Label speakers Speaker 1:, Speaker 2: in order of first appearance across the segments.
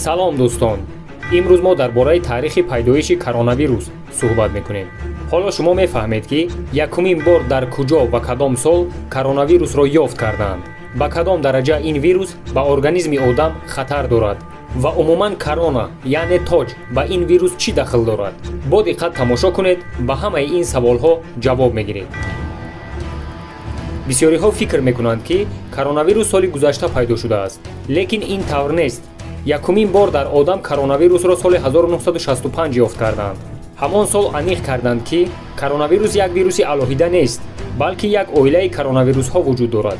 Speaker 1: Салом, дӯстон! Имрӯз мо дар бораи таърихи пайдоиши коронавирус суҳбат мекунем. Ҳоло шумо мефаҳмед, ки якумин бор дар куҷо ва кадом сол коронавирусро ёфт карданд, ба кадом дараҷа ин вирус ба организми одам хатар дорад ва умуман корона, яъне тоҷ, ба ин вирус чӣ дахл дорад. Бо диққат тамошо кунед, ба ҳамаи ин саволҳо ҷавоб мегиред. Бисёриҳо фикр мекунанд, ки коронавирус соли гузашта пайдо шудааст, лекин ин тавр нест. Якумин бор дар одам коронавирусро соли 1965 ёфт карданд. Ҳамон сол аниқ карданд, ки коронавирус як вируси алоҳида нест, балки як оилаи коронавирусҳо вуҷуд дорад.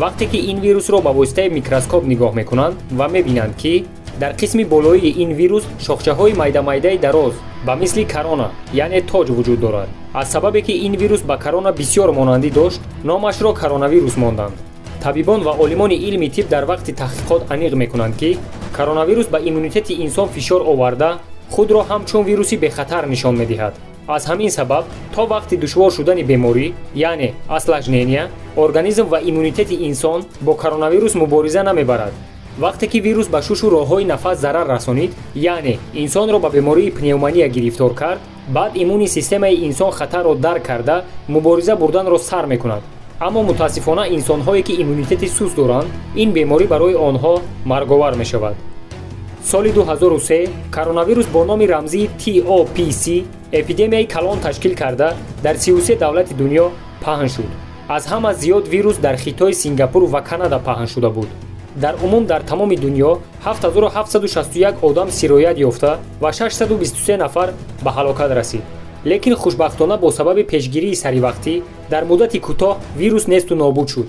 Speaker 1: Вақте ки ин вирусро ба воситаи микроскоп нигоҳ мекунанд ва мебинанд, ки дар қисми болоии ин вирус шохчаҳои майдамайдаи дароз ба мисли корона, яъне тоҷ, вуҷуд дорад. Аз сабабе ки ин вирус ба корона бисёр монандӣ дошт, номашро коронавирус монданд. Табибон ва олимони илми тиб дар вақти таҳқиқот аниқ мекунанд, ки коронавирус ба иммунитети инсон фишор оварда, худро ҳамчун вируси бехатар нишон медиҳад. Аз ҳамин сабаб то вақти душвор шудани беморӣ, яъне осложнения, организм ва иммунитети инсон бо коронавирус мубориза намебарад. Вақте ки вирус ба шушу роҳҳои нафас зарар расонид, яъне инсонро ба бемории пневмония гирифтор кард, баъд иммунный системаи инсон хатарро дарк карда, мубориза бурданро сар мекунад. Аммо мутаассифона, инсонҳое ки иммунитети суст доранд, ин беморӣ барои онҳо марговар мешавад. Соли 2003 коронавирус бо номи рамзии TOPC эпидемияи калон ташкил карда, дар 33 давлати дунё паҳн шуд. Аз ҳама зиёд вирус дар Хитой, Сингапур ва Канада паҳн шуда буд. Дар умум дар тамоми дунё 7761 одам сироят ёфта ва 623 нафар ба ҳалокат расид. Лекин хушбахтона, бо сабаби пешгирии саривақтӣ дар муддати кӯтоҳ вирус несту нобуд шуд.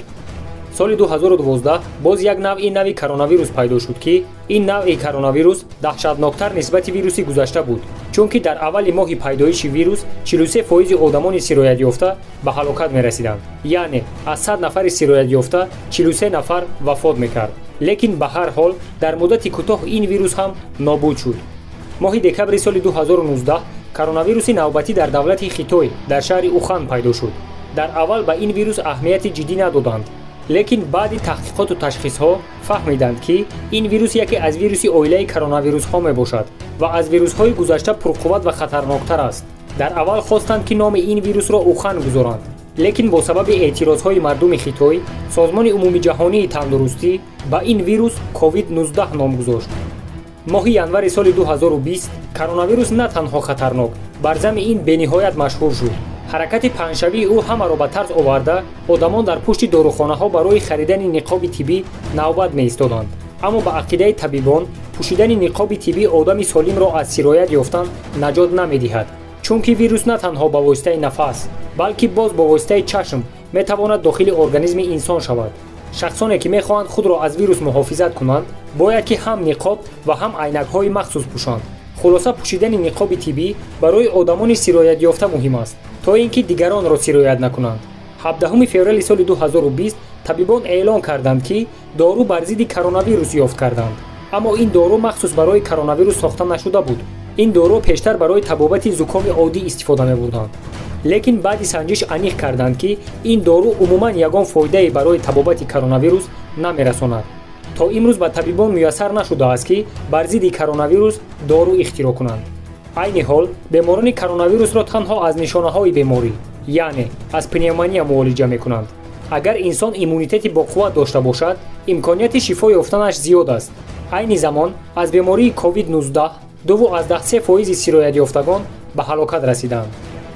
Speaker 1: Соли 2012 боз як навъи нави коронавирус пайдо шуд, ки ин навъи коронавирус даҳшатноктар нисбати вируси гузашта буд, чунки дар аввали моҳи пайдоиши вирус 43 фоизи одамони сироятёфта ба ҳалокат мерасиданд, яъне аз 100 нафари сироятёфта 43 нафар вафот мекард. Лекин ба ҳар ҳол дар муддати кӯтоҳ ин вирус ҳам нобуд шуд. Моҳи декабри соли 2019 коронавируси навбатӣ дар давлати Хитой, дар шаҳри Ухан пайдо шуд. Дар аввал ба ин вирус аҳамияти ҷиддӣ надоданд, лекин баъди таҳқиқоту ташхисҳо фаҳмиданд, ки ин вирус яке аз вируси оилаи коронавирусҳо мебошад ва аз вирусҳои гузашта пурқувват ва хатарноктар аст. Дар аввал хостанд, ки номи ин вирусро Ухан гузоранд, лекин бо сабаби эътирозҳои мардуми Хитой Созмони умумиҷаҳонии тандурустӣ ба ин вирус COVID-19 ном гузошт. Моҳи январи соли 2020 коронавирус на танҳо хатарнок, бар зами ин бениҳоят машҳур шуд. Ҳаракати паҳншавии ӯ ҳамаро ба тарс оварда, одамон дар пушти дорухонаҳо барои харидани ниқоби тиббӣ навбат меистоданд. Аммо ба ақидаи табибон, пӯшидани ниқоби тиббӣ одами солимро аз сироят ёфтан наҷот намедиҳад, чунки вирус на танҳо ба воситаи нафас, балки боз бо воситаи чашм метавонад дохили организми инсон шавад. Шахсоне ки мехоҳанд худро аз вирус муҳофизат кунанд, бояд ки ҳам ниқоб ва ҳам айнакҳои махсус пӯшанд. Хулоса, пӯшидани ниқоби тиббӣ барои одамони сироятёфта муҳим аст, то ин ки дигаронро сироят накунанд. 17 феврали соли 2020 табибон эълон карданд, ки дору бар зидди коронавирус ёфт карданд. Аммо ин дору махсус барои коронавирус сохта нашуда буд. Ин дору пештар барои табобати зукоми оддӣ истифода мебурданд, лекин баъди санҷиш аниқ карданд, ки ин дору умуман ягон фоидае барои табобати коронавирус намерасонад. То имрӯз ба табибон муяссар нашудааст, ки бар зидди коронавирус дору ихтироъ кунанд. Айни ҳол беморони коронавирусро танҳо аз нишонаҳои беморӣ, яъне аз пневмония, муолиҷа мекунанд. Агар инсон иммунитети боқувват дошта бошад, имконияти шифо ёфтанаш зиёд аст. Айни замон аз бемории COVID-19 2,3 фоизи сироятёфтагон ба ҳалокат расиданд.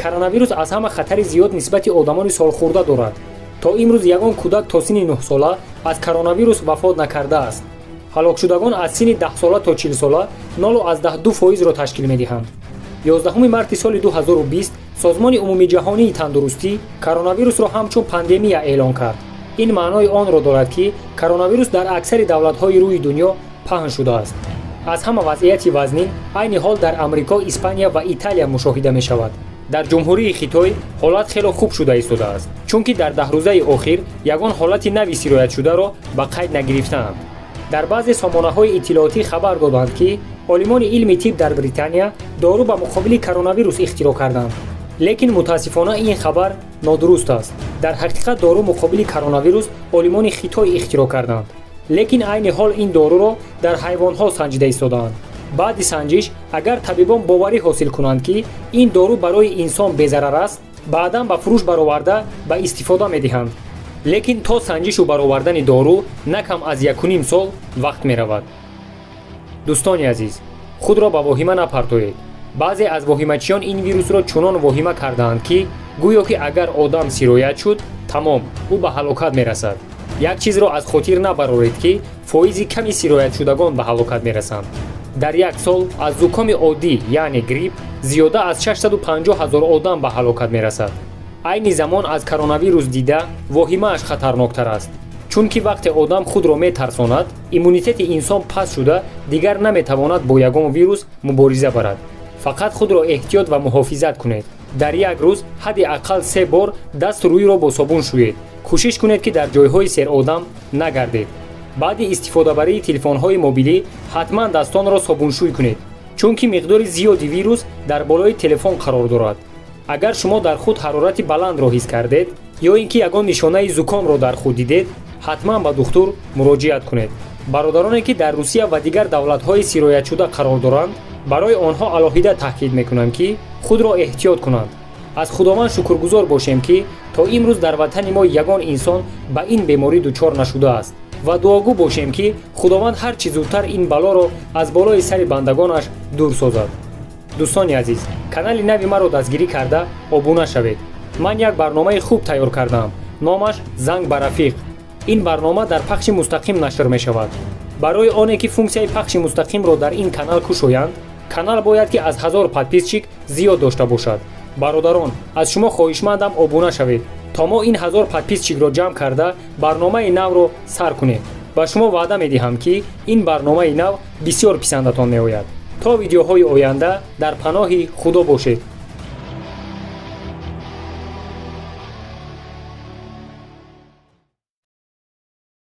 Speaker 1: Коронавирус аз ҳама хатари зиёд нисбати одамони солхӯрда дорад. То имрӯз ягон кӯдак то синни 9-сола аз коронавирус вафот накардааст. Ҳалокшудагон аз синни 10-сола то 40-сола 0,2 фоизро ташкил медиҳанд. 11 марти соли 2020 Созмони умумиҷаҳонии тандурустӣ коронавирусро ҳамчун пандемия эълон кард. Ин маънои онро дорад, ки коронавирус дар аксари давлатҳои рӯи дунё паҳн шудааст. Аз ҳама вазъияти вазнин айни ҳол дар Амрико, Испания ва Италия мушоҳида мешавад. Дар Ҷумҳурии Хитой ҳолат хело хуб шуда истодааст, чунки дар 10 рӯзаи охир ягон ҳолати нави сироятшударо ба қайд нагирифтаанд. Дар баъзе сомонаҳои иттилоотӣ хабар доданд, ки олимони илми тиб дар Британия дору ба муқобили коронавирус ихтироъ карданд, лекин мутаассифона ин хабар нодуруст аст. Дар ҳақиқат дору муқобили коронавирус олимони Хитой ихтироъ карданд. Лекин айни ҳол ин доруро дар ҳайвонҳо санҷида истодаанд. Баъди санҷиш, агар табибон боварӣ ҳосил кунанд, ки ин дору барои инсон безарар аст, баъдан ба фурӯш бароварда, ба истифода медиҳанд. Лекин то санҷишу баровардани дору на кам аз 1,5 сол вақт меравад. Дӯстони азиз, худро ба воҳима напартоед. Баъзе аз воҳимачиён ин вирусро чунон воҳима кардаанд, ки гӯё ки агар одам сироят шуд, тамом, ӯ ба ҳалокат мерасад. Як чизро аз хотир набароред, ки фоизи ками сироятшудагон ба ҳалокат мерасанд. Дар як сол аз зукоми оддӣ, яъне грипп, зиёда аз 650 ҳазор одам ба ҳалокат мерасад. Айни замон аз коронавирус дида воҳимааш хатарноктар аст, чунки вақте одам худро метарсонад, иммунитети инсон паст шуда, дигар наметавонад бо ягон вирус мубориза барад. Фақат худро эҳтиёт ва муҳофизат кунед. Дар як рӯз ҳадди ақал се бор дасту рӯйро бо собун шӯед. Кӯшиш кунед, ки дар ҷойҳои серодам нагардед. Баъди истифодабарии телефонҳои мобилӣ ҳатман дастонро собуншӯй кунед, чунки миқдори зиёди вирус дар болои телефон қарор дорад. Агар шумо дар худ ҳарорати баландро ҳис кардед ё ин ки ягон нишонаи зукомро дар худ дидед, ҳатман ба духтур муроҷиат кунед. Бародароне, ки дар Русия ва дигар давлатҳои сироятшуда қарор доранд, барои онҳо алоҳида таъкид мекунам, ки худро эҳтиёт кунанд. Аз Худованд шукргузор бошем, ки то имрӯз дар ватани мо ягон инсон ба ин беморӣ дучор нашудааст, ва дуогӯ бошем, ки Худованд ҳар чӣ зудтар ин балоро аз болои сари бандагонаш дур созад. Дӯстони азиз, канали нави маро дастгирӣ карда, обуна шавед. Ман як барномаи хуб тайёр кардаам, номаш «Занг ба рафиқ». Ин барнома дар пахши мустақим нашр мешавад. Барои оне ки функсияи пахши мустақимро дар ин канал кушоянд, канал бояд ки аз 1000 подписчик зиёд дошта бошад. Бародарон, аз шумо хоҳишмандам, обуна шавед, то мо ин 1000 подписчикро ҷамъ карда, барномаи навро сар кунем. Ба шумо ваъда медиҳам, ки ин барномаи нав бисёр писандатон меояд. То видеоҳои оянда дар паноҳи Худо бошед.